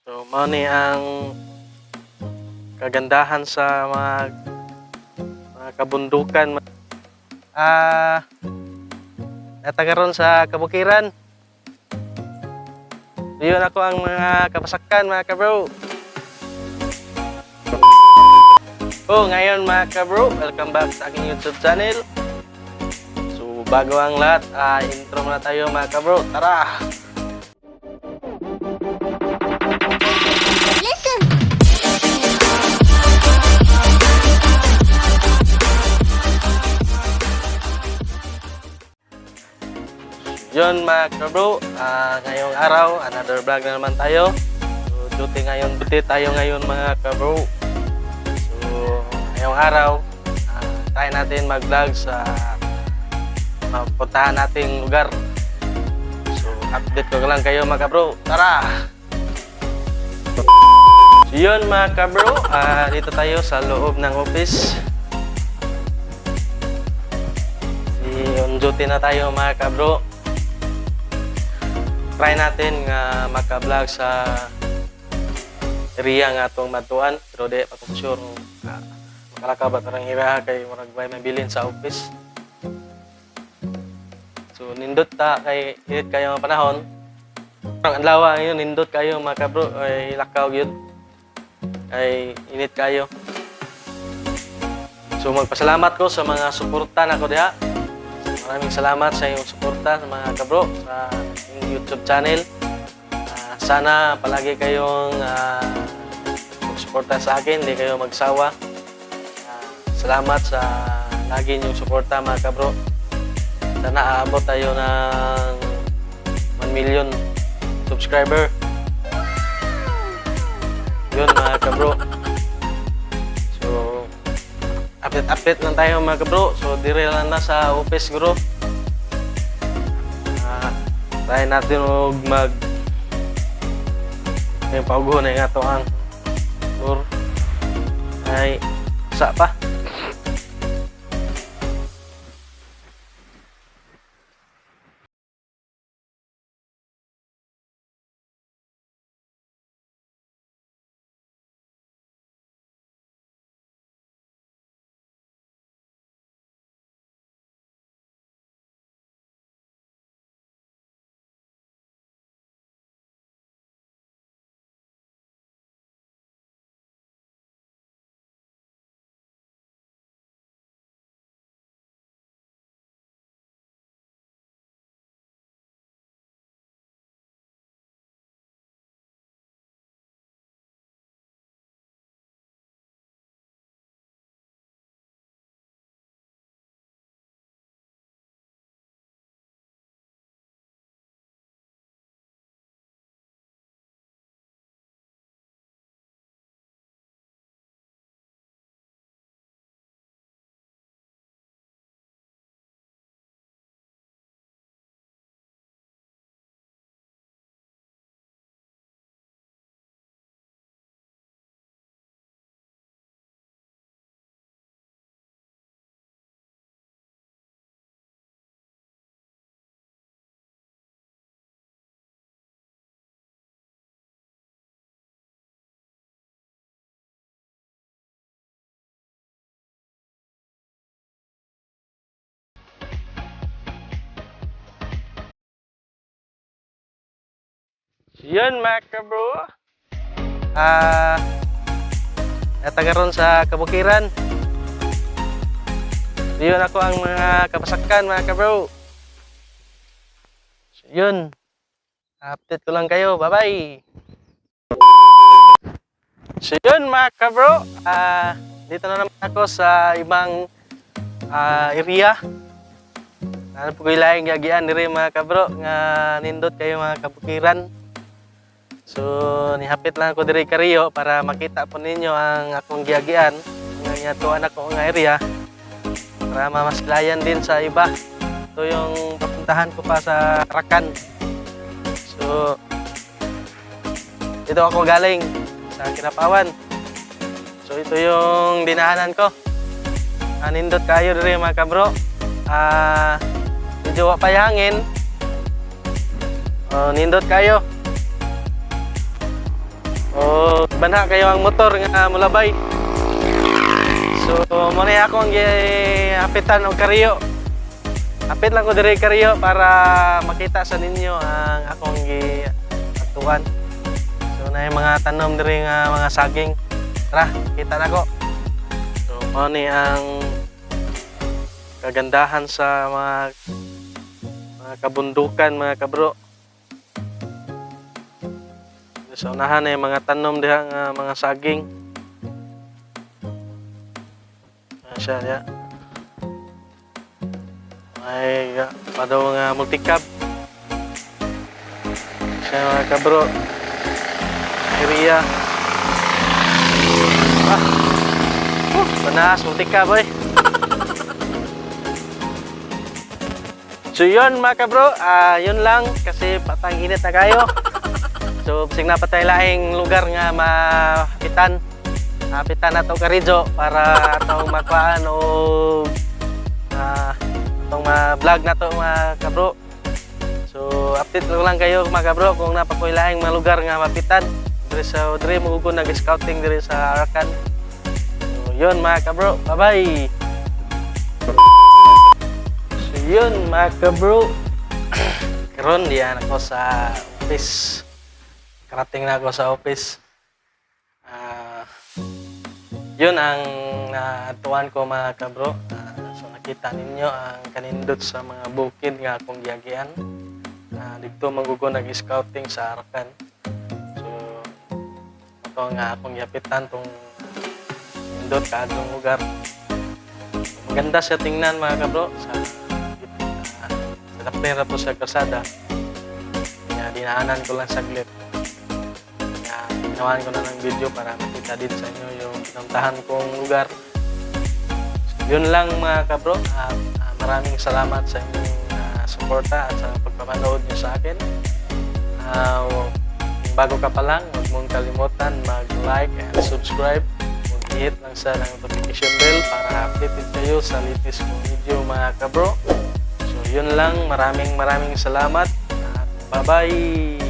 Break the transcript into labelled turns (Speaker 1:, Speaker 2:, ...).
Speaker 1: So mao ni ang kagandahan sa mga kabundukan. Nata karon sa kabukiran. Yun ako ang mga kapasakan, mga kabro. Oh, ngayon, mga kabro, welcome back sa aking YouTube channel. So bago ang lahat, intro muna tayo, mga kabro. Tara! Yun, mga kabro, ngayong araw, another vlog na naman tayo. So, duty ngayon, duty tayo ngayon, mga kabro. So, ngayong araw, try natin mag-vlog sa mapuntahan nating lugar. So, update ko lang kayo, mga kabro. Tara! So, yun, mga kabro, dito tayo sa loob ng office. Si on duty na tayo, mga kabro. Try natin nga maka-vlog sa area nga atong matuan, pero di pa ko sure nga makalakaw ba tarang area kay murag way mabilin sa office. So nindot ta kay init kayo ang panahon. Ang adlaw ngayon nindot kayo, mga kabro, ay lakaw gyud. Kay init kayo. So magpasalamat ko sa mga suporta nako diha. Maraming salamat sa iyong suporta sa mga kabro sa aking YouTube channel. Sana palagi kayong magsuporta sa akin, hindi kayo magsawa. Salamat sa lagi niyong suporta, mga kabro. Sana aabot tayo ng 1 million subscriber. Yun, mga kabro. So update-update lang tayo, mga kabro. So dire lang na sa office siguro. Try natin og mag yung paugo na yung ato ang tour ay sa pa. Yun, mga kabro. Nata karon sa kabukiran. Yun ako ang mga kapasakan, mga kabro. So, yun. Update ko lang kayo. Bye-bye. So yun, mga kabro. Dito na naman ako sa ibang area. Ano po ko'y laing gagian diri, mga kabro, nga nindot kayo mga kabukiran. So nihapit lang ako diri kariyo para makita po ninyo ang akong giagian nga ngatuan ako nga area para mamasilayan din sa iba. Ito yung papuntahan ko pa sa Rakan. So dito ako galing sa Kinapawan. So ito yung dinahanan ko. Nindot kayo diri, mga kabro. Medyo wa pa hangin. Oh, nindot kayo. O banha kayo ang motor nga mulabay. So mo na ako ang gihapitan og kariyo. Hapit lang ko diri kariyo para makita sa ninyo ang akong giatuan. So na yung mga tanom diri nga mga saging. Tara, kita na ko. So mao ni ang kagandahan sa mga kabundukan, mga kabro. Sa unahan na yung mga tanom diha nga mga saging. Ah, siya diha. Ay, padaw nga multicab. Siya, mga kabro. Area. Ah. Panas, multicab oy. So yun, mga kabro, yun lang kasi patang init na kayo. So bisag na patay laing lugar nga mahapitan. Hapitan na to karidyo para atong makuhaan o atong ma-vlog na to, mga kabro. So update lang kayo, mga kabro, kung napakoy laing mga lugar nga mapitan. Diri sa diri mo ko nag-scouting diri sa Arakan. So yun, mga kabro, bye-bye. So yun, mga kabro. Karon diyan ako sa office. Karating na ako sa office. Yun ang naatuan ko, mga kabro. So nakita ninyo ang kanindot sa mga bukid nga akong giagian. Didto man ko nag-scouting sa Arakan. So ito nga akong giapitan tong nindot kaadlong lugar. Maganda siya tingnan, mga kabro, sa dapera po sa kalsada. Kaya dinaanan ko lang saglit. Kaya ginawan ko na ng video para makita din sa inyo yung pinuntahan kong lugar. So, yun lang, mga kabro. Maraming salamat sa inyong suporta at sa pagpapanood niyo sa akin. Kung bago ka pa lang, huwag mong kalimutan mag-like and subscribe. Mag-hit lang sa ng notification bell para updated kayo sa latest kong video, mga kabro. So yun lang, maraming maraming salamat at bye-bye!